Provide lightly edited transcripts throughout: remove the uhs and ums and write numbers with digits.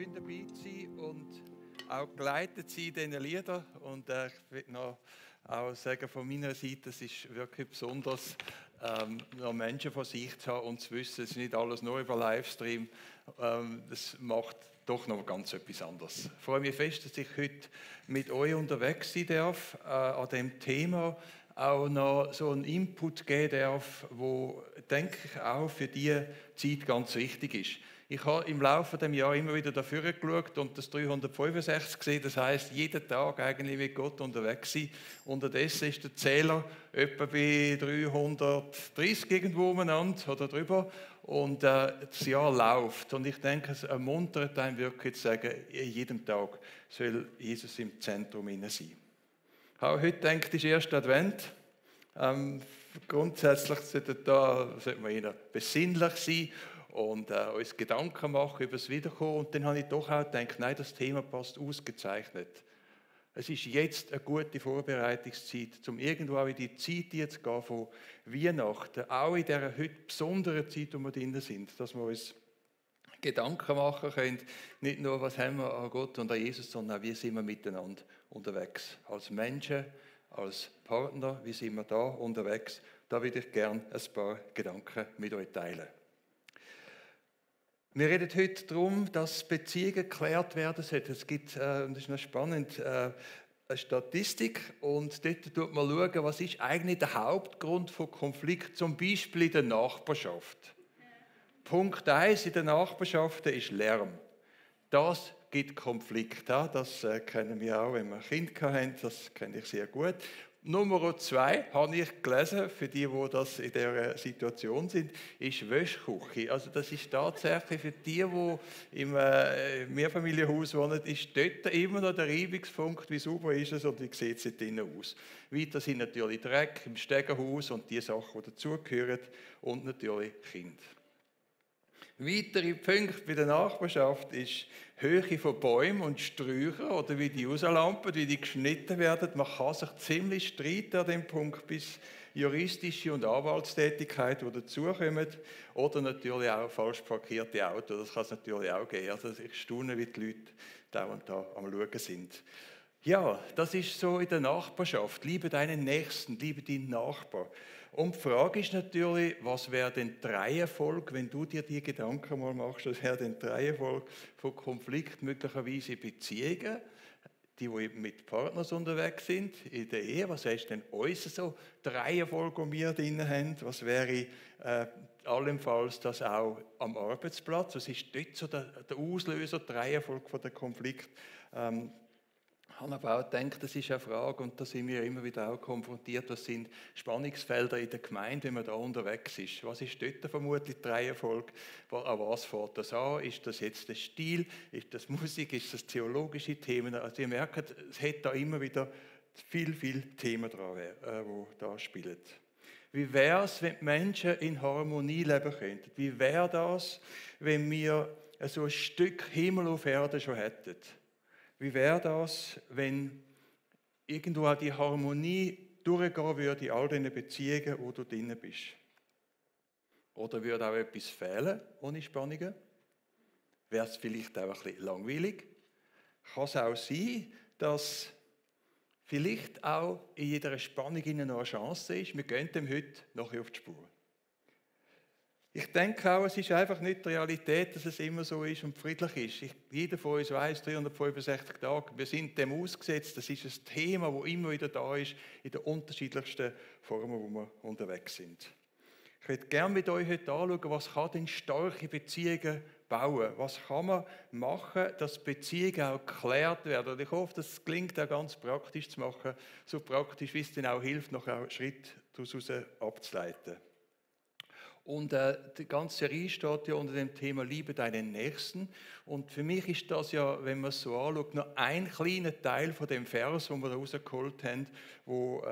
schön dabei zu sein und auch geleitet zu sein in diesen Liedern. Und ich will noch auch sagen, von meiner Seite, es ist wirklich besonders, noch Menschen vor sich zu haben und zu wissen, es ist nicht alles nur über Livestream. Das macht doch noch ganz etwas anderes. Ich freue mich fest, dass ich heute mit euch unterwegs sein darf, an dem Thema auch noch so einen Input geben darf, wo, denke ich, auch für diese Zeit ganz wichtig ist. Ich habe im Laufe des Jahres immer wieder dafür geschaut und das 365 gesehen. Das heisst, jeden Tag eigentlich mit Gott unterwegs sein. Unterdessen ist der Zähler etwa bei 330 irgendwo umeinander oder drüber. Und das Jahr läuft. Und ich denke, es ermuntert einen wirklich zu sagen, in jedem Tag soll Jesus im Zentrum sein. Auch heute denke ich, ist erster Advent. Grundsätzlich sollte man eher besinnlich sein und uns Gedanken machen über das Wiederkommen. Und dann habe ich doch auch gedacht, nein, das Thema passt ausgezeichnet. Es ist jetzt eine gute Vorbereitungszeit, um irgendwo auch in die Zeit zu gehen von Weihnachten, auch in dieser heute besonderen Zeit, wo wir drin sind, dass wir uns Gedanken machen können, nicht nur, was haben wir an Gott und an Jesus, sondern auch, wie sind wir miteinander unterwegs. Als Menschen, als Partner, wie sind wir da unterwegs? Da würde ich gerne ein paar Gedanken mit euch teilen. Wir reden heute darum, dass Beziehungen geklärt werden sollten. Es gibt, das ist noch spannend, eine Statistik und dort schaut man schauen, was ist eigentlich der Hauptgrund von Konflikt, zum Beispiel in der Nachbarschaft. Punkt 1 in den Nachbarschaften ist Lärm. Das gibt Konflikt. Das kennen wir auch, wenn wir Kinder haben, das kenne ich sehr gut. Nummer 2 habe ich gelesen, für die das in dieser Situation sind, ist Wäschküche. Also das ist tatsächlich für die im Mehrfamilienhaus wohnen, ist dort immer noch der Reibungspunkt, wie sauber ist es und wie sieht es drinnen aus. Weiter sind natürlich Dreck im Stegenhaus und die Sachen, die dazugehören und natürlich Kinder. Weitere Punkte bei der Nachbarschaft ist Höhe von Bäumen und Sträuchern oder wie die rauslampen, wie die geschnitten werden. Man kann sich ziemlich streiten an dem Punkt, bis juristische und Anwaltstätigkeit, die dazukommen. Oder natürlich auch falsch parkierte Autos, das kann es natürlich auch geben. Also ich staune, wie die Leute da und da am Schauen sind. Ja, das ist so in der Nachbarschaft. Liebe deinen Nächsten, liebe deinen Nachbar. Und die Frage ist natürlich, was wäre denn die Reihenfolge, wenn du dir die Gedanken mal machst, was wäre denn die Reihenfolge von Konflikt möglicherweise in Beziehungen, die mit Partnern unterwegs sind, in der Ehe, was heißt denn uns so die Reihenfolge, die wir drin haben, was wäre allenfalls das auch am Arbeitsplatz, was ist dort so der Auslöser, die Reihenfolge von der Konflikt, ich habe aber auch gedacht, das ist eine Frage und da sind wir immer wieder auch konfrontiert, das sind Spannungsfelder in der Gemeinde, wenn man da unterwegs ist. Was ist dort vermutlich die Reihenfolge? An was fährt das an? Ist das jetzt der Stil? Ist das Musik? Ist das theologische Themen? Also ihr merkt, es hat da immer wieder viel Themen dran, die da spielen. Wie wäre es, wenn die Menschen in Harmonie leben könnten? Wie wäre das, wenn wir so ein Stück Himmel auf Erde schon hätten? Wie wäre das, wenn irgendwo auch die Harmonie durchgehen würde in all diesen Beziehungen, wo du drin bist? Oder würde auch etwas fehlen ohne Spannungen? Wäre es vielleicht auch ein bisschen langweilig? Kann es auch sein, dass vielleicht auch in jeder Spannung noch eine Chance ist? Wir gehen dem heute nachher auf die Spur. Ich denke auch, es ist einfach nicht die Realität, dass es immer so ist und friedlich ist. Jeder von uns weiss, 365 Tage, wir sind dem ausgesetzt. Das ist ein Thema, das immer wieder da ist, in den unterschiedlichsten Formen, wo wir unterwegs sind. Ich würde gerne mit euch heute anschauen, was kann denn starke Beziehungen bauen? Was kann man machen, dass Beziehungen auch geklärt werden? Und ich hoffe, das gelingt auch ganz praktisch zu machen, so praktisch, wie es dann auch hilft, noch einen Schritt daraus abzuleiten. Und die ganze Serie steht ja unter dem Thema Liebe deinen Nächsten. Und für mich ist das ja, wenn man es so anschaut, nur ein kleiner Teil von dem Vers, den wir da rausgeholt haben, wo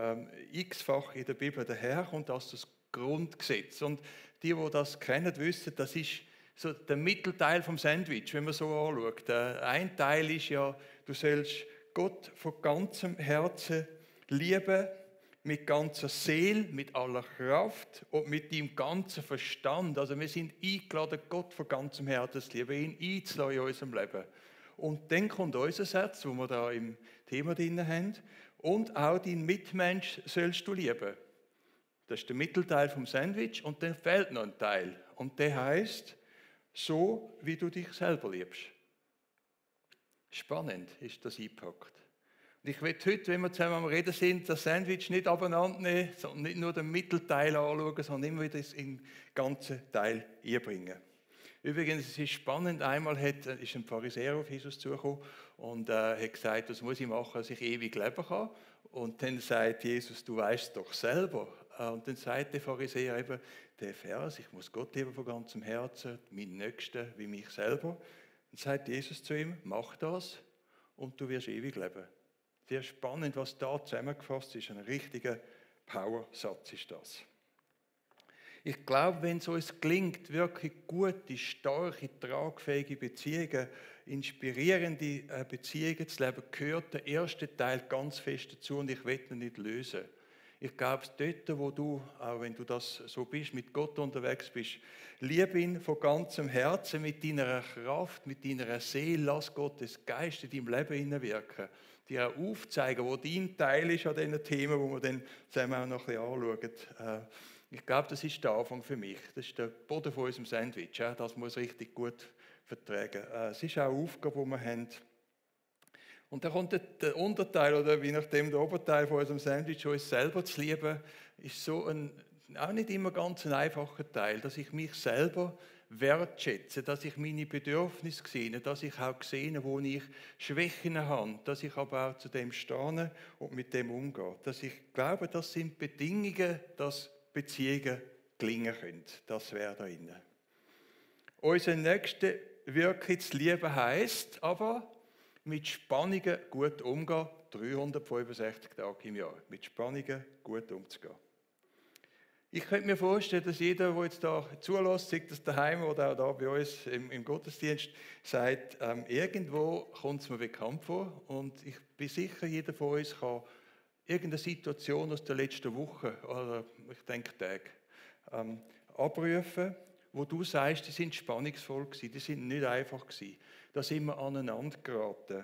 x-fach in der Bibel daherkommt, als das Grundgesetz. Und die das kennen, wissen, das ist so der Mittelteil vom Sandwich, wenn man so anschaut. Ein Teil ist ja, du sollst Gott von ganzem Herzen lieben, mit ganzer Seele, mit aller Kraft und mit deinem ganzen Verstand. Also wir sind eingeladen, Gott von ganzem Herzen zu lieben, ihn einzuladen in unserem Leben. Und dann kommt unser Satz, wo wir da im Thema drin haben. Und auch deinen Mitmensch sollst du lieben. Das ist der Mittelteil vom Sandwich und dann fehlt noch ein Teil. Und der heißt, so wie du dich selber liebst. Spannend ist das eingepackt. Und ich will heute, wenn wir zusammen am Reden sind, das Sandwich nicht abeinander nehmen, sondern nicht nur den Mittelteil anschauen, sondern immer wieder in den ganzen Teil einbringen. Übrigens, es ist spannend, einmal ist ein Pharisäer auf Jesus zugekommen und hat gesagt, was muss ich machen, dass ich ewig leben kann. Und dann sagt Jesus, du weißt doch selber. Und dann sagt der Pharisäer eben, der Vers, ich muss Gott lieben von ganzem Herzen, meinen Nächsten wie mich selber. Dann sagt Jesus zu ihm, mach das und du wirst ewig leben. Sehr spannend, was da zusammengefasst ist. Ein richtiger Powersatz ist das. Ich glaube, wenn es uns gelingt, wirklich gute, starke, tragfähige Beziehungen, inspirierende Beziehungen zu leben, gehört der erste Teil ganz fest dazu und ich will ihn nicht lösen. Ich glaube, dort, wo du, auch wenn du das so bist, mit Gott unterwegs bist, lieb ihn von ganzem Herzen, mit deiner Kraft, mit deiner Seele, lass Gottes Geist in deinem Leben hineinwirken. Dir auch aufzeigen, wo dein Teil ist an diesen Themen, die wir dann zusammen auch noch ein bisschen anschauen. Ich glaube, das ist der Anfang für mich. Das ist der Boden von unserem Sandwich. Das muss richtig gut vertragen. Es ist auch eine Aufgabe, die wir haben. Und da kommt der Unterteil, oder wie nachdem der Oberteil von unserem Sandwich, uns selber zu lieben, ist so auch nicht immer ganz ein einfacher Teil, dass ich mich selber wertschätze, dass ich meine Bedürfnisse sehe, dass ich auch sehe, wo ich Schwächen habe, dass ich aber auch zu dem stehe und mit dem umgehe. Dass ich glaube, das sind Bedingungen, dass Beziehungen gelingen können. Das wäre da drin. Unser Nächster wirklich zu lieben heisst aber, mit Spannungen gut umgehen, 365 Tage im Jahr, mit Spannungen gut umzugehen. Ich könnte mir vorstellen, dass jeder, der jetzt da zulässt, sei das daheim oder auch da bei uns im Gottesdienst, sagt, irgendwo kommt es mir bekannt vor und ich bin sicher, jeder von uns kann irgendeine Situation aus der letzten Woche oder ich denke Tage abrufen, wo du sagst, die sind spannungsvoll gewesen, die sind nicht einfach gewesen. Da sind wir aneinander geraten.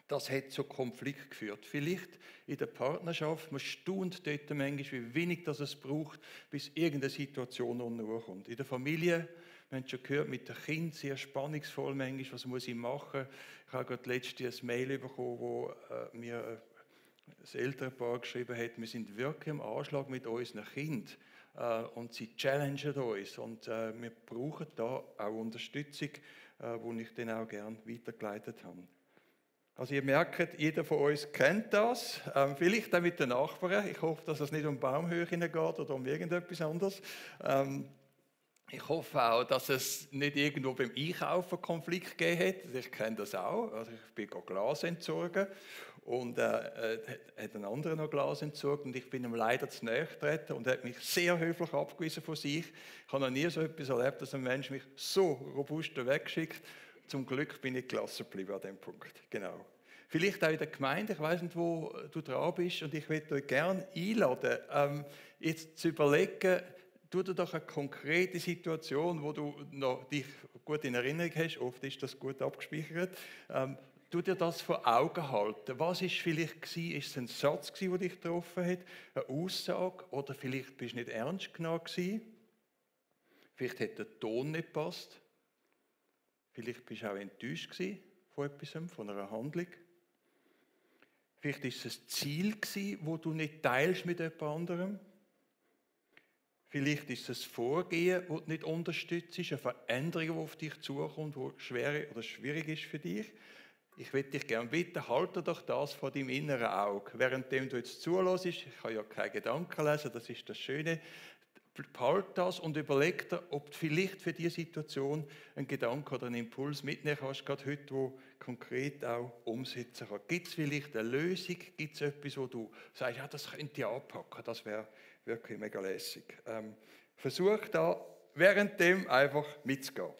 Das hat zu Konflikt geführt. Vielleicht in der Partnerschaft, man staunt dort manchmal, wie wenig das es braucht, bis irgendeine Situation kommt. In der Familie, wir haben schon gehört, mit dem Kind sehr spannungsvoll manchmal, was muss ich machen. Ich habe gerade letztens ein Mail bekommen, wo mir das Elternpaar geschrieben hat, wir sind wirklich im Anschlag mit unseren Kindern und sie challengen uns und wir brauchen da auch Unterstützung, die ich dann auch gerne weitergeleitet habe. Also ihr merkt, jeder von uns kennt das, vielleicht auch mit den Nachbarn. Ich hoffe, dass es nicht um Baumhöhe geht oder um irgendetwas anderes. Ich hoffe auch, dass es nicht irgendwo beim Einkaufen Konflikt gegeben hat. Ich kenne das auch. Also ich bin Glas entsorgen und hat ein anderer noch Glas entsorgt und ich bin ihm leider zu nahe getreten und er hat mich sehr höflich abgewiesen von sich. Ich habe noch nie so etwas erlebt, dass ein Mensch mich so robust wegschickt. Zum Glück bin ich gelassen geblieben an dem Punkt. Genau. Vielleicht auch in der Gemeinde, ich weiß nicht, wo du dran bist und ich würde euch gerne einladen, jetzt zu überlegen, tu dir doch eine konkrete Situation, wo du noch dich gut in Erinnerung hast, oft ist das gut abgespeichert, tu dir das vor Augen halten. Was ist vielleicht gewesen? Ist es ein Satz gewesen, der dich getroffen hat, eine Aussage oder vielleicht bist du nicht ernst genommen gewesen? Vielleicht hat der Ton nicht gepasst. Vielleicht bist du auch enttäuscht gewesen von etwas, von einer Handlung. Vielleicht ist es ein Ziel gewesen, das du nicht teilst mit jemand anderem. Vielleicht ist es ein Vorgehen, das du nicht unterstützt, eine Veränderung, die auf dich zukommt, die schwer oder schwierig ist für dich. Ich würde dich gerne bitten, halte doch das vor deinem inneren Auge. Währenddem du jetzt zuhörst, ich kann ja keine Gedanken lesen, das ist das Schöne, behalte das und überleg dir, ob du vielleicht für diese Situation einen Gedanken oder einen Impuls mitnehmen kannst, gerade heute, wo konkret auch umsetzen kann. Gibt es vielleicht eine Lösung? Gibt es etwas, wo du sagst, ja, das könnte ich anpacken, das wäre wirklich mega lässig. Versuch da währenddem einfach mitzugehen.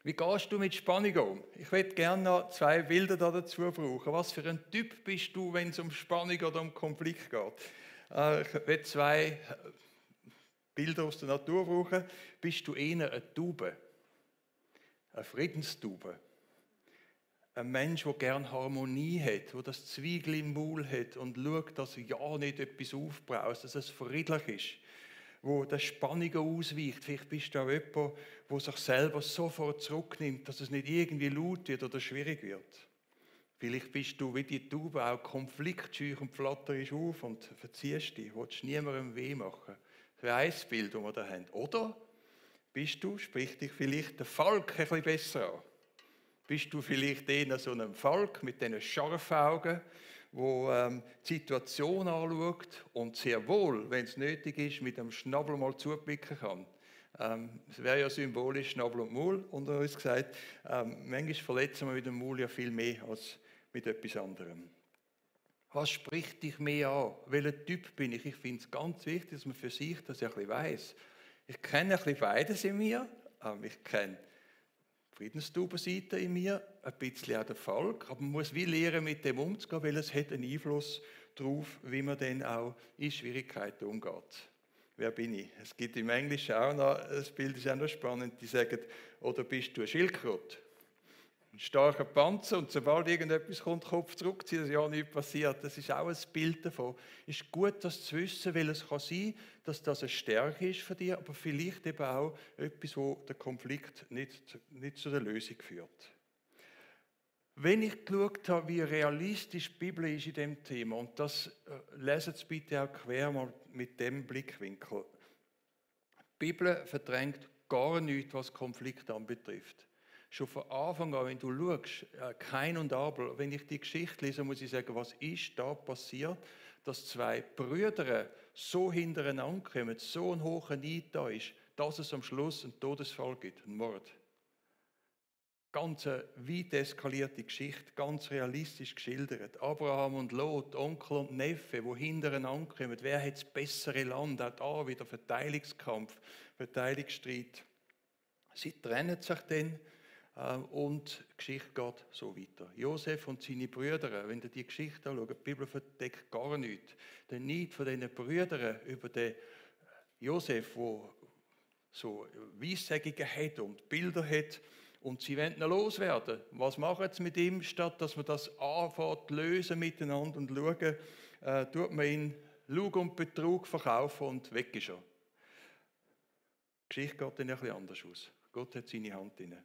Wie gehst du mit Spannung um? Ich würde gerne noch 2 Bilder dazu brauchen. Was für ein Typ bist du, wenn es um Spannung oder um Konflikt geht? Ich will 2 Bilder aus der Natur brauchen. Bist du eher eine Taube? Eine Friedenstaube? Ein Mensch, der gerne Harmonie hat, der das Zwiegel im Maul hat und schaut, dass ja nicht etwas aufbraust, dass es friedlich ist, wo der Spannungen ausweicht. Vielleicht bist du auch jemand, der sich selber sofort zurücknimmt, dass es nicht irgendwie laut wird oder schwierig wird. Vielleicht bist du wie die Taube auch konfliktscheu und flatterst auf und verziehst dich, willst niemandem weh machen. Das wäre ein Bild, das wir da haben. Oder bist du, sprich dich vielleicht der Falk ein bisschen besser an? Bist du vielleicht eher so ein Falk mit diesen scharfen Augen, der die Situation anschaut und sehr wohl, wenn es nötig ist, mit dem Schnabel mal zublicken kann? Es wäre ja symbolisch Schnabel und Maul unter uns gesagt. Manchmal verletzen wir mit dem Maul ja viel mehr als mit etwas anderem. Was spricht dich mehr an? Welcher Typ bin ich? Ich finde es ganz wichtig, dass man für sich das ein bisschen weiss. Ich kenne ein bisschen beides in mir. Ich kenne Friedenstaubenseite in mir, ein bisschen auch der Falk, aber man muss wie lernen, mit dem umzugehen, weil es hat einen Einfluss darauf, wie man dann auch in Schwierigkeiten umgeht. Wer bin ich? Es gibt im Englischen auch noch, das Bild ist auch noch spannend, die sagen, oder bist du ein Schildkröte? Ein starker Panzer und sobald irgendetwas kommt, Kopf zurückziehen, dass ja nichts passiert. Das ist auch ein Bild davon. Es ist gut, das zu wissen, weil es kann sein, dass das eine Stärke ist für dich, aber vielleicht eben auch etwas, wo der Konflikt nicht zu der Lösung führt. Wenn ich geschaut habe, wie realistisch die Bibel ist in diesem Thema, und das lesen Sie bitte auch quer mal mit dem Blickwinkel. Die Bibel verdrängt gar nichts, was Konflikt anbetrifft. Schon von Anfang an, wenn du schaust, Kain und Abel, wenn ich die Geschichte lese, muss ich sagen, was ist da passiert, dass 2 Brüder so hintereinander kommen, so ein hoher Neid da ist, dass es am Schluss einen Todesfall gibt, einen Mord. Ganz eine weit eskalierte Geschichte, ganz realistisch geschildert. Abraham und Lot, Onkel und Neffe, die hintereinander kommen. Wer hat das bessere Land? Auch da wieder Verteidigungskampf, Verteidigungsstreit. Sie trennen sich dann. Und die Geschichte geht so weiter. Josef und seine Brüder, wenn ihr die Geschichte anschaut, die Bibel verdeckt gar nichts. Der Neid von diesen Brüdern über den Josef, der so Weissagungen hat und Bilder hat, und sie wollen ihn loswerden. Was machen sie mit ihm, statt dass man das anfängt lösen miteinander und schauen, tut man ihn Lug und Betrug verkaufen und weg ist er. Die Geschichte geht dann ein bisschen anders aus. Gott hat seine Hand drin.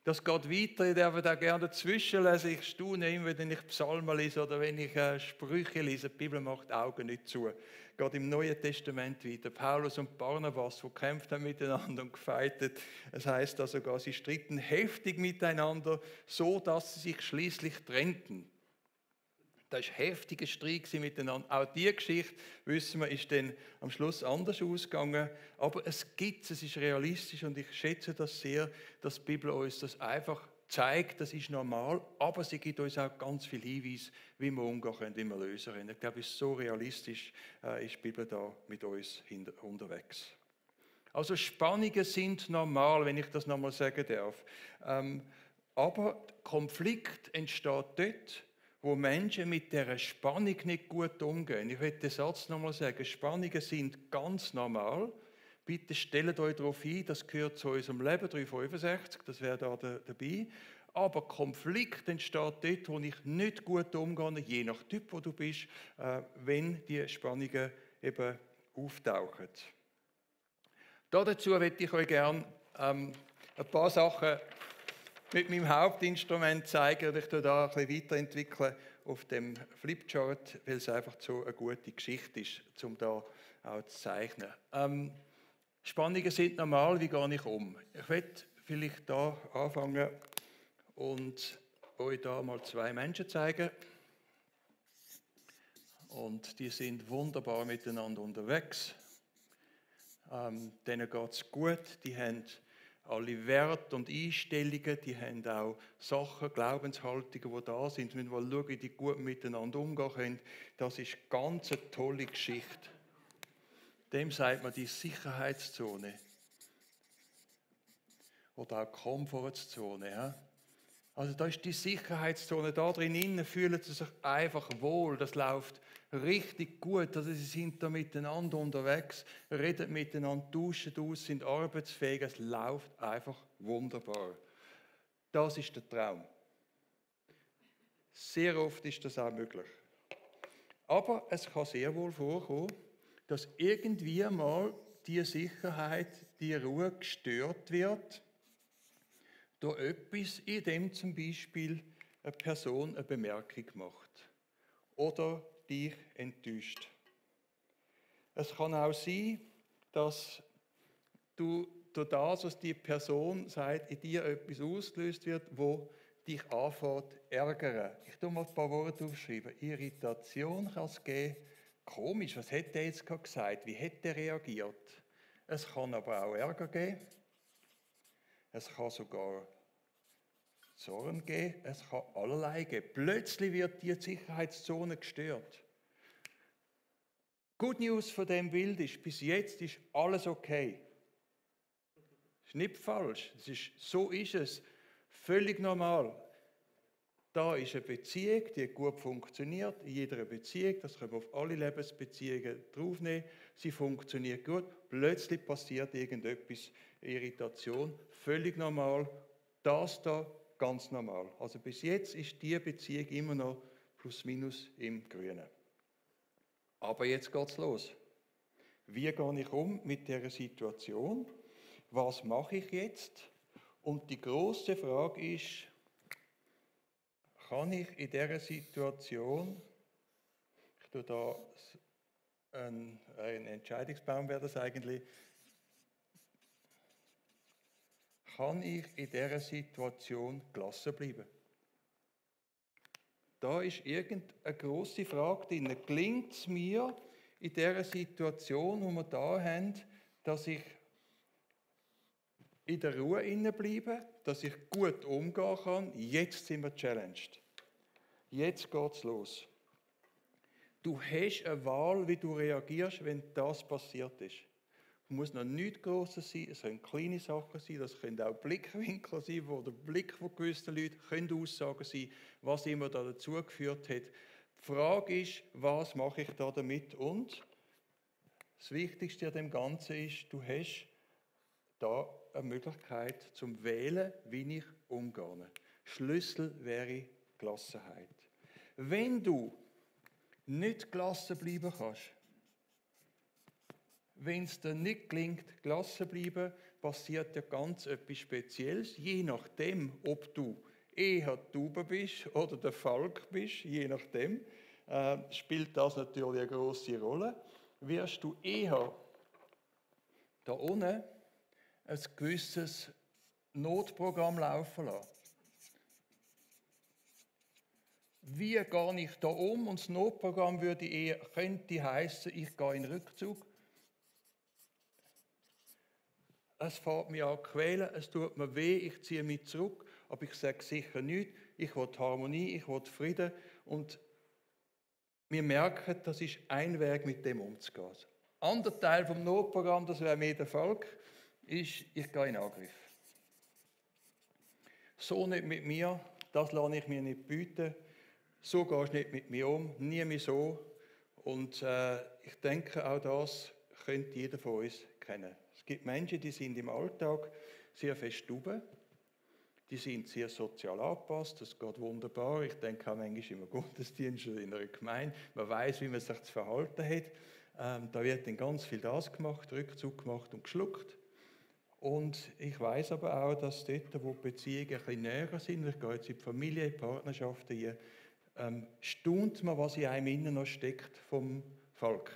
Das geht weiter, ich darf da gerne dazwischen lesen. Ich staune immer, wenn ich Psalmen lese oder wenn ich Sprüche lese. Die Bibel macht Augen nicht zu. Geht im Neuen Testament weiter. Paulus und Barnabas, die gekämpft haben miteinander und gefeitet. Es heißt da sogar, sie stritten heftig miteinander, so dass sie sich schließlich trennten. Das war ein heftiger Streit miteinander. Auch diese Geschichte, wissen wir, ist dann am Schluss anders ausgegangen. Aber es gibt es ist realistisch und ich schätze das sehr, dass die Bibel uns das einfach zeigt, das ist normal, aber sie gibt uns auch ganz viel Hinweise, wie wir umgehen können, wie wir lösen können. Ich glaube, so realistisch ist die Bibel da mit uns unterwegs. Also Spannungen sind normal, wenn ich das nochmal sagen darf. Aber Konflikt entsteht dort, wo Menschen mit dieser Spannung nicht gut umgehen. Ich will den Satz nochmal sagen, Spannungen sind ganz normal. Bitte stellt euch darauf ein, das gehört zu unserem Leben, 365, das wäre da dabei. Aber Konflikt entsteht dort, wo ich nicht gut umgehe, je nach Typ, wo du bist, wenn die Spannungen eben auftauchen. Dazu möchte ich euch gerne ein paar Sachen mit meinem Hauptinstrument zeigen und ich tue da ein bisschen weiterentwickeln auf dem Flipchart, weil es einfach so eine gute Geschichte ist, um da auch zu zeichnen. Spannungen sind normal, wie gehe ich um? Ich werde vielleicht da anfangen und euch da mal 2 Menschen zeigen. Und die sind wunderbar miteinander unterwegs. Denen geht es gut, die haben alle Werte und Einstellungen, die haben auch Sachen, Glaubenshaltungen, die da sind. Wenn wir schauen, wie die gut miteinander umgehen können, das ist ganz eine tolle Geschichte. Dem sagt man die Sicherheitszone. oder auch Komfortzone. Ja? Also da ist die Sicherheitszone, da drinnen fühlen sie sich einfach wohl, das läuft richtig gut, also sie sind da miteinander unterwegs, reden miteinander, tauschen aus, sind arbeitsfähig, es läuft einfach wunderbar. Das ist der Traum. Sehr oft ist das auch möglich. Aber es kann sehr wohl vorkommen, dass irgendwie mal die Sicherheit, die Ruhe gestört wird, durch etwas, in dem zum Beispiel eine Person eine Bemerkung macht oder dich enttäuscht. Es kann auch sein, dass du durch das, was die Person sagt, in dir etwas ausgelöst wird, wo dich anfängt zu ärgern. Ich tue mal ein paar Worte aufschreiben. Irritation kann es geben. Komisch, was hat der jetzt gerade gesagt? Wie hat der reagiert? Es kann aber auch Ärger geben. Es kann sogar Zorn geben. Es kann allerlei geben. Plötzlich wird die Sicherheitszone gestört. Good News von dem Bild ist, bis jetzt ist alles okay. Das ist nicht falsch. So ist es. Völlig normal. Da ist eine Beziehung, die gut funktioniert. In jeder Beziehung, das können wir auf alle Lebensbeziehungen draufnehmen. Sie funktioniert gut. Plötzlich passiert irgendetwas, Irritation. Völlig normal. Das da ganz normal. Also bis jetzt ist die Beziehung immer noch plus minus im Grünen. Aber jetzt geht's los. Wie gehe ich um mit dieser Situation? Was mache ich jetzt? Und die große Frage ist, kann ich in dieser Situation, ich tue da ein Entscheidungsbaum wäre das eigentlich, kann ich in dieser Situation gelassen bleiben? Da ist irgendeine grosse Frage drin. Gelingt es mir in dieser Situation, wo wir da haben, dass ich in der Ruhe bleibe, dass ich gut umgehen kann? Jetzt sind wir challenged. Jetzt geht's los. Du hast eine Wahl, wie du reagierst, wenn das passiert ist. Es muss noch nichts Grosses sein, es können kleine Sachen sein, das können auch Blickwinkel sein, wo der Blick von gewissen Leuten können Aussagen sein, was immer da dazu geführt hat. Die Frage ist, was mache ich da damit? Und das Wichtigste an dem Ganzen ist, du hast da eine Möglichkeit zum Wählen, wie ich umgehe. Schlüssel wäre Gelassenheit. Wenn du nicht gelassen bleiben kannst, wenn es dir nicht gelingt, gelassen bleiben, passiert ja ganz etwas Spezielles, je nachdem, ob du eher die Taube bist oder der Falk bist, je nachdem, spielt das natürlich eine grosse Rolle, wirst du eher da unten ein gewisses Notprogramm laufen lassen. Wie gehe ich da um? Und das Notprogramm könnte heißen, ich gehe in Rückzug. Es fängt mich an zu quälen, es tut mir weh, ich ziehe mich zurück, aber ich sage sicher nichts. Ich will Harmonie, ich will Frieden. Und wir merken, das ist ein Weg, mit dem umzugehen. Ein anderer Teil vom Notprogramm, das wäre mehr der Volk, ist, ich gehe in Angriff. So nicht mit mir, das lasse ich mir nicht bieten. So gehst du nicht mit mir um, nie mehr so. Und ich denke, auch das könnte jeder von uns kennen. Es gibt Menschen, die sind im Alltag sehr fest drüber, die sind sehr sozial angepasst, das geht wunderbar. Ich denke auch manchmal im Gottesdienst oder in einer Gemeinde, man weiß, wie man sich zu verhalten hat. Da wird dann ganz viel das gemacht, Rückzug gemacht und geschluckt. Und ich weiß aber auch, dass dort, wo die Beziehungen ein bisschen näher sind, ich gehe jetzt in die Familie, in die Partnerschaften hier, staunt man, was in einem innen noch steckt vom Volk.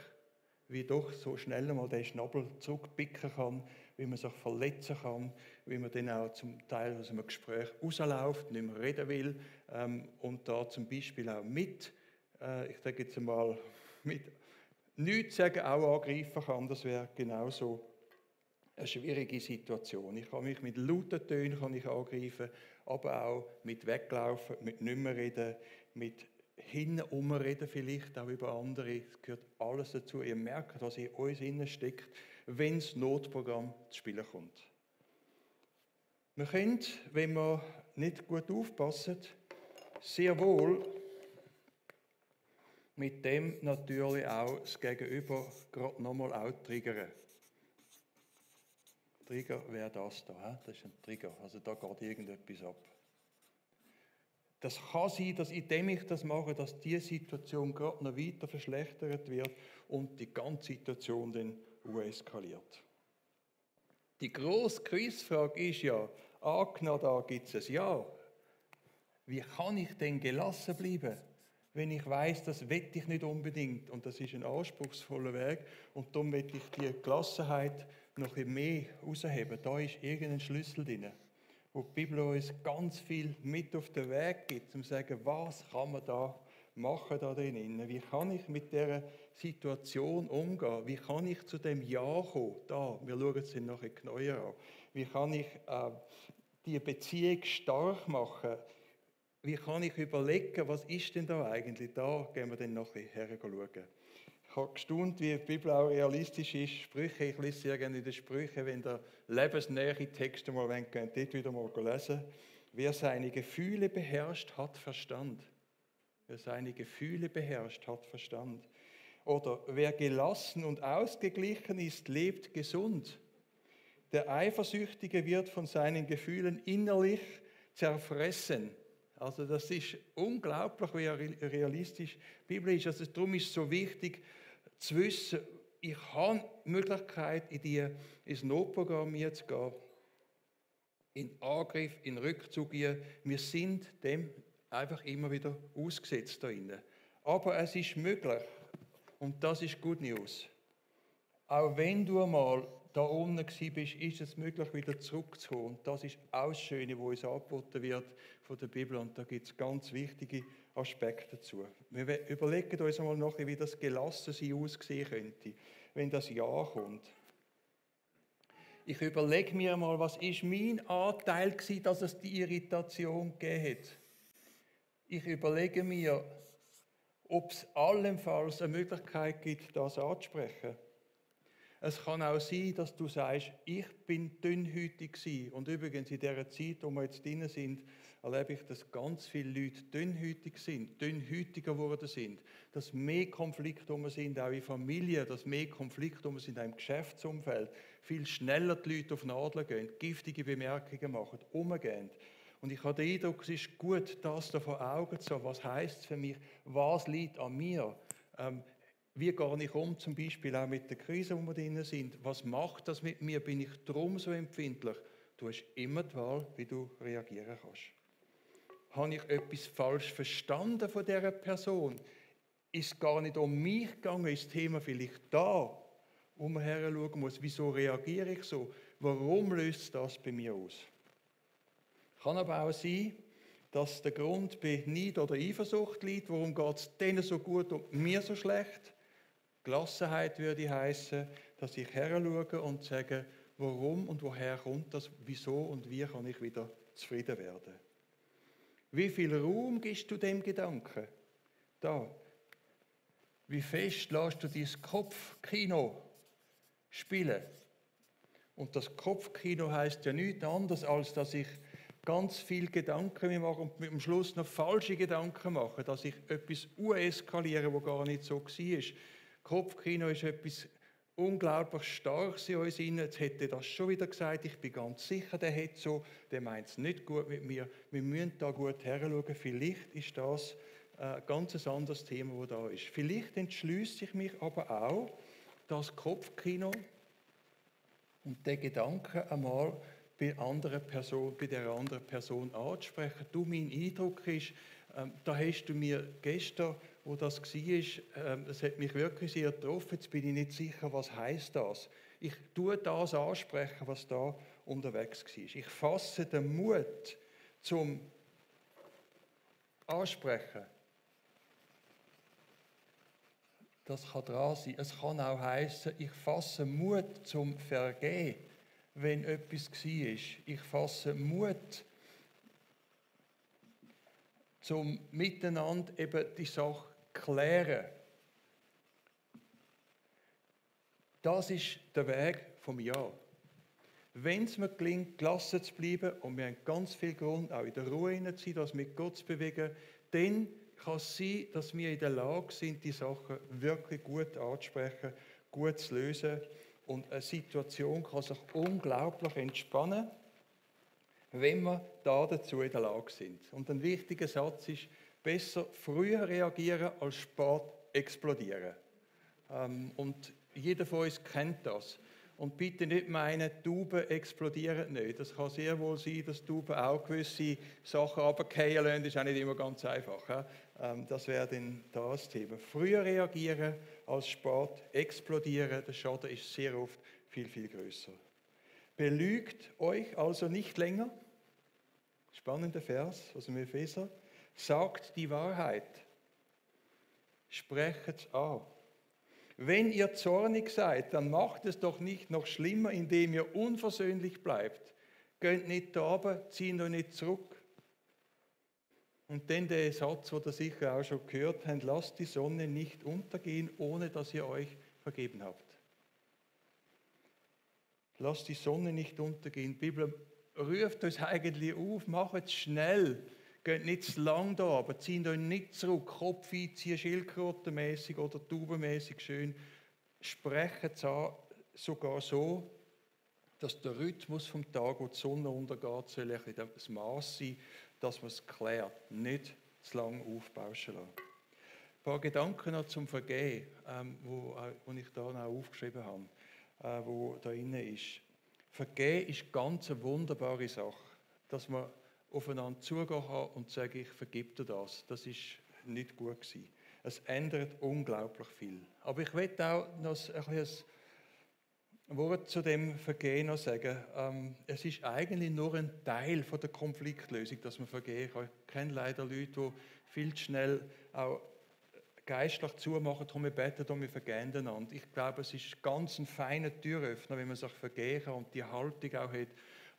Wie doch so schnell mal den Schnabel zurückpicken kann, wie man sich verletzen kann, wie man dann auch zum Teil aus einem Gespräch rausläuft, nicht mehr reden will und da zum Beispiel auch ich sage jetzt einmal, mit nichts sagen auch angreifen kann. Das wäre genauso eine schwierige Situation. Ich kann mich mit lauten Tönen angreifen, aber auch mit Weglaufen, mit nicht mehr reden, mit hinumreden vielleicht auch über andere. Es gehört alles dazu. Ihr merkt, was in uns innen steckt, wenn das Notprogramm zu spielen kommt. Wir können, wenn wir nicht gut aufpassen, sehr wohl mit dem natürlich auch das Gegenüber gerade nochmal auch triggern. Trigger wäre das da, he? Das ist ein Trigger, also da geht irgendetwas ab. Das kann sein, dass indem ich das mache, dass die Situation gerade noch weiter verschlechtert wird und die ganze Situation dann eskaliert. Die grosse Quizfrage ist ja, angenommen, da gibt es ein Ja. Wie kann ich denn gelassen bleiben, wenn ich weiß, das will ich nicht unbedingt und das ist ein anspruchsvoller Weg und darum will ich die Gelassenheit noch ein mehr herausheben. Da ist irgendein Schlüssel drin, wo die Bibel uns ganz viel mit auf den Weg gibt, um zu sagen, was kann man da machen da drinnen? Wie kann ich mit dieser Situation umgehen? Wie kann ich zu dem Ja kommen? Da, wir schauen es dann nachher genauer an. Wie kann ich die Beziehung stark machen? Wie kann ich überlegen, was ist denn da eigentlich? Da gehen wir dann nachher schauen. Ich habe gestaunt, wie die Bibel auch realistisch ist. Sprüche, ich lese sehr gerne in den Sprüchen, wenn ihr lebensnähe Texte mal wollt, könnt ihr dort wieder mal lesen. Wer seine Gefühle beherrscht, hat Verstand. Wer seine Gefühle beherrscht, hat Verstand. Oder wer gelassen und ausgeglichen ist, lebt gesund. Der Eifersüchtige wird von seinen Gefühlen innerlich zerfressen. Also das ist unglaublich, wie realistisch die Bibel ist. Also darum ist es so wichtig zu wissen, ich habe die Möglichkeit, ins Notprogramm zu gehen, in Angriff, in Rückzug gehen. Wir sind dem einfach immer wieder ausgesetzt da drinnen. Aber es ist möglich, und das ist Good News. Auch wenn du einmal da unten bist, ist es möglich, wieder zurückzukommen. Und das ist auch das Schöne, was uns angeboten wird von der Bibel. Und da gibt es ganz wichtige Aspekte dazu. Wir überlegen uns einmal nachher, wie das Gelassensein aussehen könnte, wenn das Ja kommt. Ich überlege mir einmal, was ist mein Anteil gewesen, dass es die Irritation gegeben hat. Ich überlege mir, ob es allenfalls eine Möglichkeit gibt, das anzusprechen. Es kann auch sein, dass du sagst, ich bin dünnhütig gewesen. Und übrigens in dieser Zeit, wo wir jetzt drin sind, erlebe ich, dass ganz viele Leute dünnhütig sind, dünnhütiger geworden sind, dass mehr Konflikte sind, auch in Familien, dass mehr Konflikte sind, auch im Geschäftsumfeld, viel schneller die Leute auf Nadeln gehen, giftige Bemerkungen machen, umgehen. Und ich habe den Eindruck, es ist gut, das da vor Augen zu haben. Was heisst es für mich? Was liegt an mir? Wie gehe ich um, zum Beispiel auch mit der Krise, wo wir drin sind? Was macht das mit mir? Bin ich drum so empfindlich? Du hast immer die Wahl, wie du reagieren kannst. Habe ich etwas falsch verstanden von dieser Person? Ist es gar nicht um mich gegangen? Ist das Thema vielleicht da, wo man heranschauen muss? Wieso reagiere ich so? Warum löst das bei mir aus? Kann aber auch sein, dass der Grund bei Neid oder Eifersucht liegt. Warum geht es denen so gut und mir so schlecht? Gelassenheit würde heißen, dass ich heranschaue und sage, warum und woher kommt das, wieso und wie kann ich wieder zufrieden werden. Wie viel Raum gibst du dem Gedanken? Da. Wie fest lässt du dein Kopfkino spielen? Und das Kopfkino heißt ja nichts anderes, als dass ich ganz viele Gedanken mir mache und am Schluss noch falsche Gedanken mache, dass ich etwas eskaliere, was gar nicht so war. Kopfkino ist etwas unglaublich Starkes in uns innen. Jetzt hätte er das schon wieder gesagt. Ich bin ganz sicher, der meint es nicht gut mit mir. Wir müssen da gut heranschauen. Vielleicht ist das ein ganz anderes Thema, das da ist. Vielleicht entschließe ich mich aber auch, das Kopfkino und den Gedanken einmal bei der anderen Person anzusprechen. Du, mein Eindruck ist, da hast du mir gestern, wo das war, das hat mich wirklich sehr getroffen. Jetzt bin ich nicht sicher, was heisst das. Ich tue das ansprechen, was da unterwegs war. Ich fasse den Mut zum Ansprechen. Das kann dran sein. Es kann auch heissen, ich fasse Mut zum Vergehen, wenn etwas war. Ich fasse Mut zum Miteinander eben die Sache klären. Das ist der Weg vom Ja. Wenn es mir gelingt, gelassen zu bleiben, und wir haben ganz viel Grund, auch in der Ruhe zu sein, das mit Gott zu bewegen, dann kann es sein, dass wir in der Lage sind, die Sachen wirklich gut anzusprechen, gut zu lösen. Und eine Situation kann sich unglaublich entspannen, wenn wir dazu in der Lage sind. Und ein wichtiger Satz ist, besser früher reagieren als spät explodieren. Und jeder von uns kennt das. Und bitte nicht meinen, Tauben explodieren nicht. Das kann sehr wohl sein, dass Tauben auch gewisse Sachen runterfallen lassen. Das ist auch nicht immer ganz einfach. Das wäre dann das Thema. Früher reagieren als spät explodieren. Der Schaden ist sehr oft viel, viel größer. Belügt euch also nicht länger. Spannender Vers aus dem Epheser. Sagt die Wahrheit. Sprecht es an. Wenn ihr zornig seid, dann macht es doch nicht noch schlimmer, indem ihr unversöhnlich bleibt. Geht nicht da runter, zieht euch nicht zurück. Und dann der Satz, den ihr sicher auch schon gehört habt, lasst die Sonne nicht untergehen, ohne dass ihr euch vergeben habt. Lasst die Sonne nicht untergehen. Die Bibel ruft uns eigentlich auf, macht es schnell. Geht nicht zu lang da, aber zieht euch nicht zurück. Kopf einziehen, schildkrötenmäßig oder taubenmäßig schön. Sprecht es an, sogar so, dass der Rhythmus vom Tag, wo die Sonne untergeht, soll das Maß sein, dass man es klärt. Nicht zu lang aufbauschen lassen. Ein paar Gedanken noch zum Vergehen, wo ich da noch aufgeschrieben habe, wo da drin ist. Vergehen ist ganz eine wunderbare Sache, dass man aufeinander zugehen kann und sagen, ich vergib dir das. Das ist nicht gut gewesen. Es ändert unglaublich viel. Aber ich möchte auch noch ein Wort zu dem Vergehen noch sagen. Es ist eigentlich nur ein Teil von der Konfliktlösung, dass man vergehen kann. Ich kenne leider Leute, die viel zu schnell auch geistlich zumachen, darum wir beten und wir vergehen einander. Ich glaube, es ist ganz ein feiner Türöffner, wenn man sich vergehen kann und die Haltung auch hat,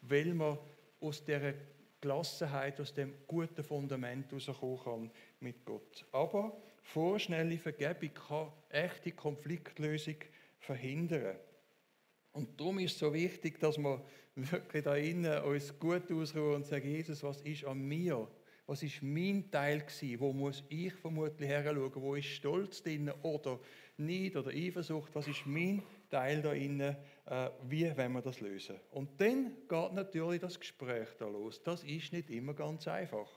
weil man aus dieser Gelassenheit, aus dem guten Fundament herauskommen kann mit Gott. Aber vorschnelle Vergebung kann echte Konfliktlösung verhindern. Und darum ist es so wichtig, dass wir wirklich da innen uns gut ausruhen und sagen, Jesus, was ist an mir? Was ist mein Teil gewesen? Wo muss ich vermutlich heranschauen? Wo ist Stolz drin oder Neid oder Eifersucht? Was ist mein Teil da innen? Wie wollen wir das lösen? Und dann geht natürlich das Gespräch da los. Das ist nicht immer ganz einfach.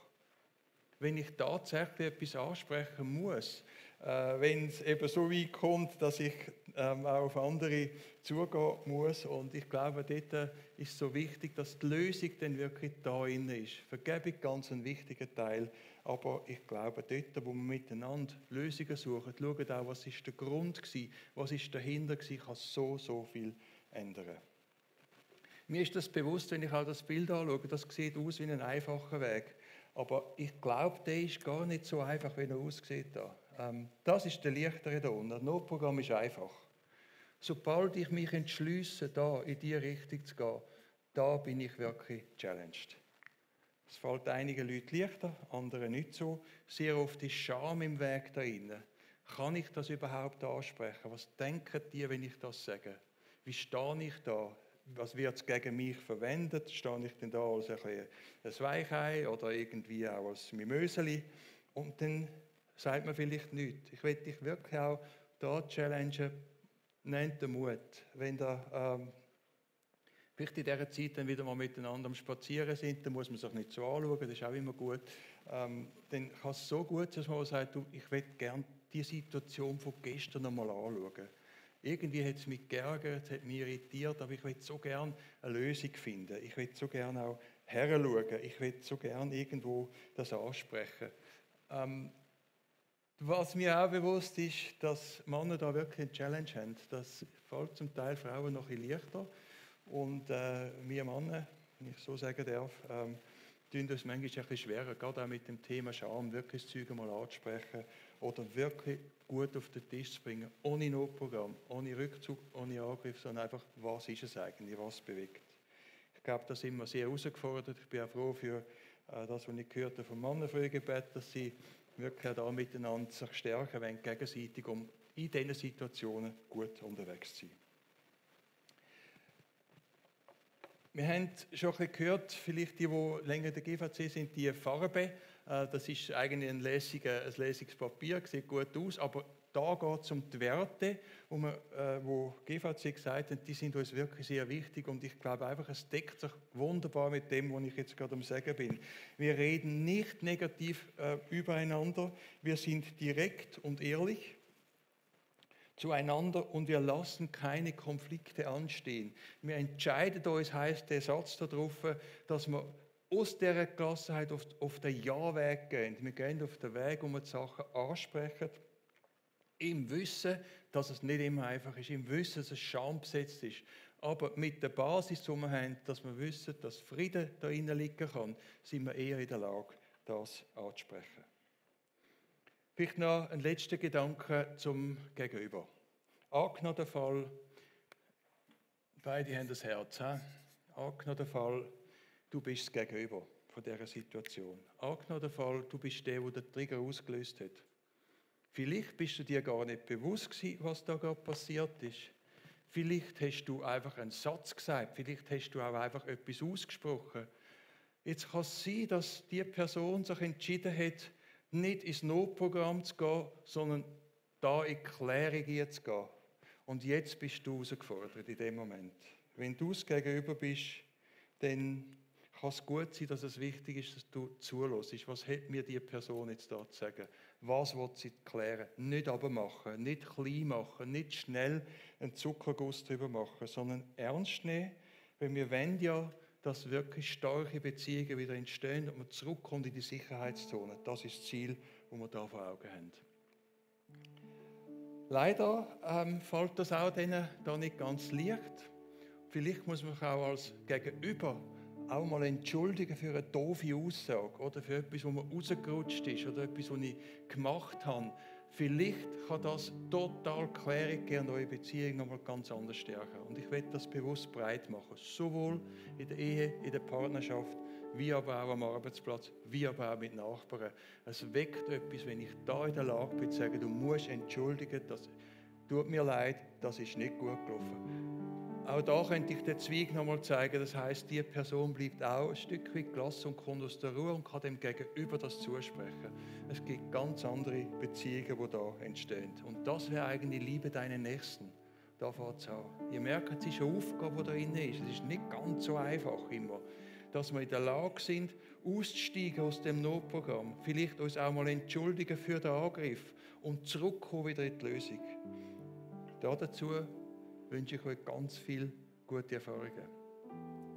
Wenn ich tatsächlich etwas ansprechen muss, wenn es eben so weit kommt, dass ich auch auf andere zugehen muss. Und ich glaube, dort ist es so wichtig, dass die Lösung dann wirklich da drin ist. Vergebung ganz ein wichtiger Teil. Aber ich glaube, dort, wo wir miteinander Lösungen suchen, schauen auch, was ist der Grund gewesen, was ist dahinter gewesen, kann so viel ändern. Mir ist das bewusst, wenn ich auch das Bild anschaue, das sieht aus wie ein einfacher Weg. Aber ich glaube, der ist gar nicht so einfach, wie er aussieht. Das ist der leichtere da unten. Das Notprogramm ist einfach. Sobald ich mich entschliesse, da in diese Richtung zu gehen, da bin ich wirklich challenged. Es fällt einigen Leuten leichter, anderen nicht so. Sehr oft ist Scham im Weg da innen. Kann ich das überhaupt ansprechen? Was denken die, wenn ich das sage? Wie stehe ich da? Was wird es gegen mich verwendet? Stehe ich denn da als ein Weichei oder irgendwie auch als Mimöseli? Und dann sagt man vielleicht nichts. Ich will dich wirklich auch da challengen, nehmt den Mut. Wenn da vielleicht in dieser Zeit dann wieder mal miteinander am Spazieren sind, dann muss man sich nicht so anschauen, das ist auch immer gut. Dann kann es so gut sein, dass man sagt, du, ich will gerne die Situation von gestern noch mal anschauen. Irgendwie hat es mich geärgert, es hat mich irritiert, aber ich will so gerne eine Lösung finden. Ich will so gerne auch heranschauen. Ich will so gerne irgendwo das ansprechen. Was mir auch bewusst ist, dass Männer da wirklich eine Challenge haben. Das fällt zum Teil Frauen noch ein bisschen leichter. Und wir Männer, wenn ich so sagen darf, tun uns manchmal ein bisschen schwerer, gerade auch mit dem Thema Scham, wirklich das Zeug mal anzusprechen oder wirklich gut auf den Tisch zu bringen, ohne Notprogramm, ohne Rückzug, ohne Angriff, sondern einfach, was ist es eigentlich, was bewegt. Ich glaube, da sind wir sehr herausgefordert. Ich bin auch froh für das, was ich gehört habe vom Mannenfrühgebet, dass sie wirklich auch da miteinander sich stärken wollen, gegenseitig, um in diesen Situationen gut unterwegs zu sein. Wir haben schon ein bisschen gehört, vielleicht die länger in der GVC sind, die Farbe. Das ist eigentlich ein lässiges Papier, sieht gut aus, aber da geht es um die Werte, wo GVC gesagt hat, die sind uns wirklich sehr wichtig und ich glaube einfach, es deckt sich wunderbar mit dem, was ich jetzt gerade am Sagen bin. Wir reden nicht negativ übereinander, wir sind direkt und ehrlich zueinander und wir lassen keine Konflikte anstehen. Wir entscheiden uns, heißt der Satz da drauf, dass wir aus dieser Gelassenheit auf den Ja-Weg gehen. Wir gehen auf den Weg, wo wir die Sachen ansprechen, im Wissen, dass es nicht immer einfach ist, im Wissen, dass es schambesetzt ist. Aber mit der Basis, die wir haben, dass wir wissen, dass Frieden da drinnen liegen kann, sind wir eher in der Lage, das anzusprechen. Vielleicht noch ein letzter Gedanke zum Gegenüber. Angenommen der Fall, beide haben das Herz. Angenommen der Fall, du bist das Gegenüber von dieser Situation. Angenommen der Fall, du bist der den Trigger ausgelöst hat. Vielleicht bist du dir gar nicht bewusst gewesen, was da gerade passiert ist. Vielleicht hast du einfach einen Satz gesagt, vielleicht hast du auch einfach etwas ausgesprochen. Jetzt kann es sein, dass die Person sich entschieden hat, nicht ins Notprogramm zu gehen, sondern da in die Klärung zu gehen. Und jetzt bist du herausgefordert in dem Moment. Wenn du es gegenüber bist, dann kann es gut sein, dass es wichtig ist, dass du zuhörst. Was hat mir die Person jetzt da zu sagen? Was will sie klären? Nicht abmachen, nicht klein machen, nicht schnell einen Zuckerguss drüber machen, sondern ernst nehmen, weil wir wollen ja, dass wirklich starke Beziehungen wieder entstehen und man zurückkommt in die Sicherheitszone. Das ist das Ziel, das wir da vor Augen haben. Leider fällt das auch denen da nicht ganz leicht. Vielleicht muss man sich auch als Gegenüber auch mal entschuldigen für eine doofe Aussage oder für etwas, wo man rausgerutscht ist oder etwas, was ich gemacht habe. Vielleicht kann das total Klärung geben und eure Beziehung nochmal ganz anders stärken. Und ich will das bewusst breit machen, sowohl in der Ehe, in der Partnerschaft, wie aber auch am Arbeitsplatz, wie aber auch mit Nachbarn. Es weckt etwas, wenn ich da in der Lage bin, zu sagen, du musst entschuldigen, das tut mir leid, das ist nicht gut gelaufen. Auch da könnte ich den Zweig nochmal zeigen. Das heisst, die Person bleibt auch ein Stück weit gelassen und kommt aus der Ruhe und kann dem Gegenüber das zusprechen. Es gibt ganz andere Beziehungen, die da entstehen. Und das wäre eigentlich Liebe deinen Nächsten. Da fängt es an. Ihr merkt, es ist eine Aufgabe, die da drin ist. Es ist nicht ganz so einfach immer. Dass wir in der Lage sind, auszusteigen aus dem Notprogramm. Vielleicht uns auch mal entschuldigen für den Angriff und zurückkommen wieder in die Lösung. Dazu wünsche ich euch ganz viele gute Erfahrungen.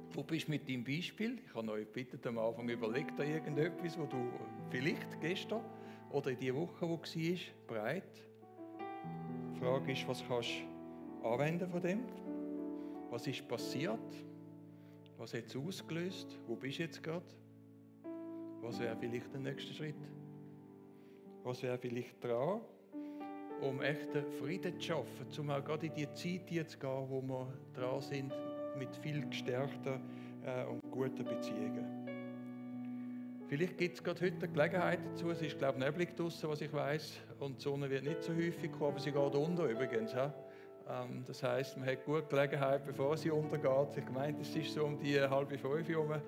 Wo bist du mit deinem Beispiel? Ich habe euch gebeten, am Anfang überlegt da irgendetwas, wo du vielleicht gestern oder in dieser Woche, wo war, bereit. Die Frage ist, was kannst du anwenden von dem? Was ist passiert? Was hat es ausgelöst? Wo bist du jetzt gerade? Was wäre vielleicht der nächste Schritt? Was wäre vielleicht dran? Um echten Frieden zu schaffen, um auch gerade in die Zeit zu gehen, wo wir dran sind, mit viel gestärkten und guten Beziehungen. Vielleicht gibt es gerade heute eine Gelegenheit dazu. Es ist, glaube ich, neblig draussen, was ich weiss, und die Sonne wird nicht so häufig kommen, aber sie geht unter übrigens. Das heisst, man hat gute Gelegenheit, bevor sie untergeht. Ich meine, es ist so um die 4:30 herum.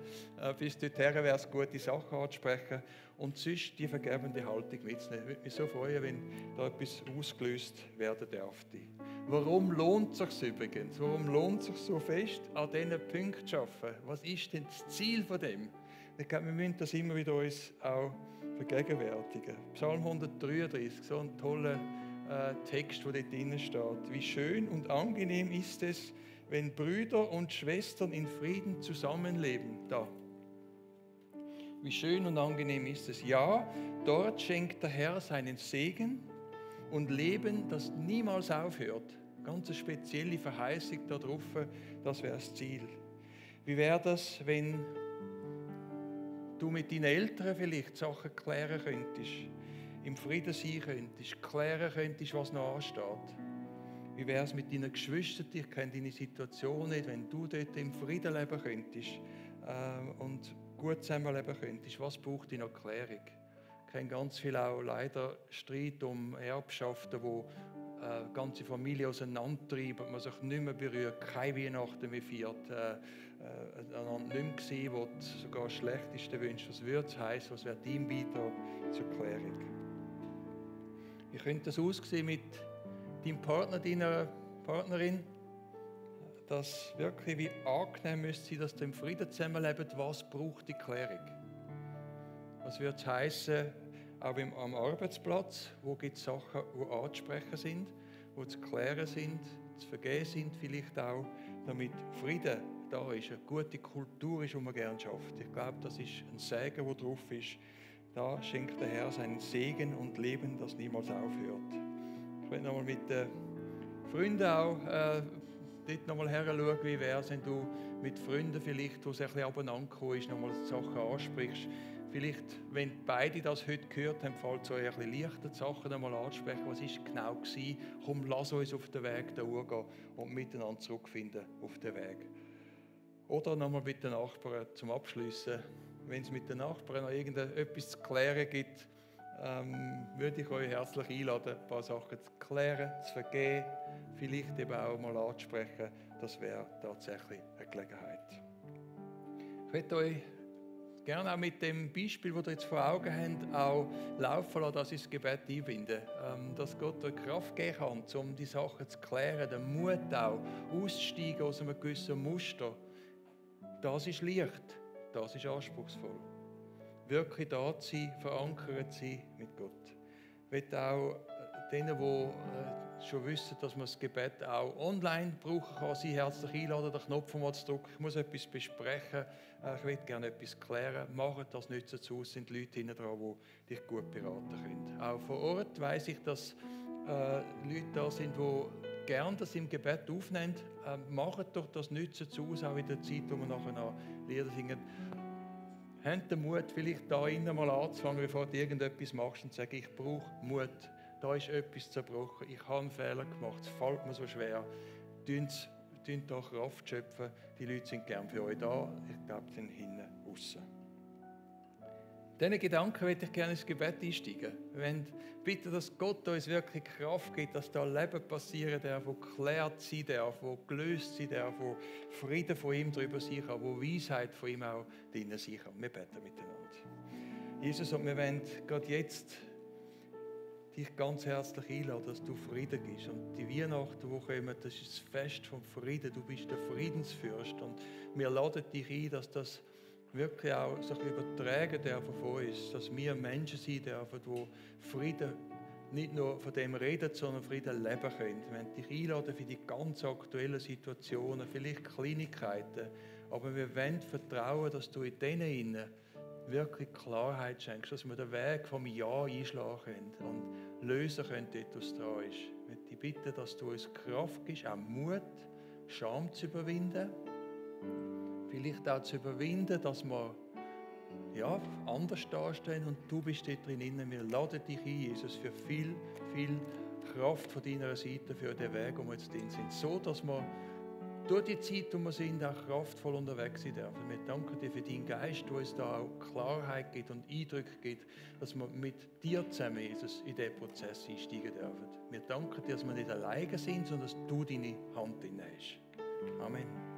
Bis dorthin wäre es gute Sachen anzusprechen und sonst die vergebende Haltung mitzunehmen. Ich würde mich so freuen, wenn da etwas ausgelöst werden dürfte. Warum lohnt es sich übrigens? Warum lohnt es sich so fest, an diesen Punkten zu arbeiten? Was ist denn das Ziel von dem? Ich glaube, wir müssen das immer wieder uns auch vergegenwärtigen. Psalm 133, so ein toller Text, der dort drin steht. Wie schön und angenehm ist es, wenn Brüder und Schwestern in Frieden zusammenleben. Da. Wie schön und angenehm ist es. Ja, dort schenkt der Herr seinen Segen und Leben, das niemals aufhört. Ganz eine spezielle Verheißung da drauf, das wäre das Ziel. Wie wäre das, wenn du mit deinen Eltern vielleicht Sachen klären könntest, im Frieden sein könntest, klären könntest, was noch ansteht? Wie wäre es mit deinen Geschwistern? Ich kenne deine Situation nicht, wenn du dort im Frieden leben könntest und gut zusammenleben könntest. Was braucht die noch Klärung? Ich kenne ganz viel auch leider Streit um Erbschaften, wo ganze Familie auseinandertreiben, man sich nicht mehr berührt, keine Weihnachten mehr feiert, einander nicht mehr gesehen wird, sogar das Schlechteste wünscht. Was würde es heißen, was wäre dein Beitrag zur Klärung? Wie könnte das aussehen mit deinem Partner, deiner Partnerin? Dass wirklich wie angenehm müsste sein, dass ihr im Frieden zusammenlebt. Was braucht die Klärung? Was würde es heißen, auch am Arbeitsplatz? Wo gibt es Sachen, die anzusprechen sind, die zu klären sind, zu vergeben sind, vielleicht auch, damit Frieden da ist, eine gute Kultur ist, die man gerne schafft. Ich glaube, das ist ein Segen, der drauf ist. Da schenkt der Herr seinen Segen und Leben, das niemals aufhört. Ich will nochmal mit den Freunden auch dort nochmal heranschauen, wie wäre es, wenn du mit Freunden vielleicht, wo es ein bisschen abeinander gekommen ist, nochmal Sachen ansprichst. Vielleicht, wenn beide das heute gehört haben, fällt es euch ein bisschen leichter, die Sachen einmal anzusprechen. Was war genau gewesen? Komm, lass uns auf den Weg da gehen und miteinander zurückfinden auf den Weg. Oder nochmal mit den Nachbarn zum Abschliessen. Wenn es mit den Nachbarn noch irgendetwas zu klären gibt, würde ich euch herzlich einladen, ein paar Sachen zu klären, zu vergeben, vielleicht eben auch mal anzusprechen. Das wäre tatsächlich eine Gelegenheit. Ich möchte euch gerne auch mit dem Beispiel, das ihr jetzt vor Augen habt, auch laufen lassen, dass ich das Gebet einbinde. Dass Gott euch Kraft geben kann, um die Sachen zu klären, den Mut auch, auszusteigen aus einem gewissen Muster. Das ist leicht, das ist anspruchsvoll. Wirklich da zu sein, verankert zu sein mit Gott. Ich möchte auch denen, die schon wissen, dass man das Gebet auch online brauchen kann, sie herzlich einladen, den Knopf mal zu drücken. Ich muss etwas besprechen, ich will gerne etwas klären. Macht das nicht so zu, es sind Leute hinten dran, die dich gut beraten können. Auch vor Ort weiss ich, dass Leute da sind, die gerne das im Gebet aufnehmen. Macht doch das nicht so zu, auch in der Zeit, wo wir nachher noch Lieder singen. Habt den Mut, vielleicht da innen mal anzufangen, bevor du irgendetwas machst und sagst, ich brauche Mut. Da ist etwas zerbrochen, ich habe einen Fehler gemacht, es fällt mir so schwer. Tönt da Kraft schöpfen. Die Leute sind gern für euch da. Ich glaube, sie sind hinten aussen. Diesen Gedanken möchte ich gerne ins Gebet einsteigen. Wenn bitte, dass Gott uns wirklich Kraft gibt, dass da Leben passieren darf, wo geklärt sein darf, wo gelöst sein darf, wo Frieden von ihm darüber sein kann, wo Weisheit von ihm auch drinnen sein kann. Wir beten miteinander. Jesus, und wir wollen gerade jetzt dich ganz herzlich einladen, dass du Frieden gibst. Und die Weihnachten, die kommen, das ist das Fest vom Frieden. Du bist der Friedensfürst. Und wir laden dich ein, dass das wirklich auch sich übertragen dürfen von uns, dass wir Menschen sein dürfen, die Frieden nicht nur von dem reden, sondern Frieden leben können. Wir wollen dich einladen für die ganz aktuellen Situationen, vielleicht Kleinigkeiten, aber wir wollen vertrauen, dass du in denen innen wirklich Klarheit schenkst, dass wir den Weg vom Ja einschlagen können und lösen können, dort, was dran ist. Ich möchte dich bitten, dass du uns Kraft gibst, auch Mut, Scham zu überwinden, vielleicht auch zu überwinden, dass wir anders dastehen und du bist dort drin. Wir laden dich ein, Jesus, für viel, viel Kraft von deiner Seite für den Weg, wo wir jetzt drin sind, so dass wir durch die Zeit, wo wir sind, auch kraftvoll unterwegs sein dürfen. Wir danken dir für deinen Geist, der uns da auch Klarheit gibt und Eindrücke gibt, dass wir mit dir zusammen, Jesus, in diesen Prozess einsteigen dürfen. Wir danken dir, dass wir nicht alleine sind, sondern dass du deine Hand drin hast. Amen.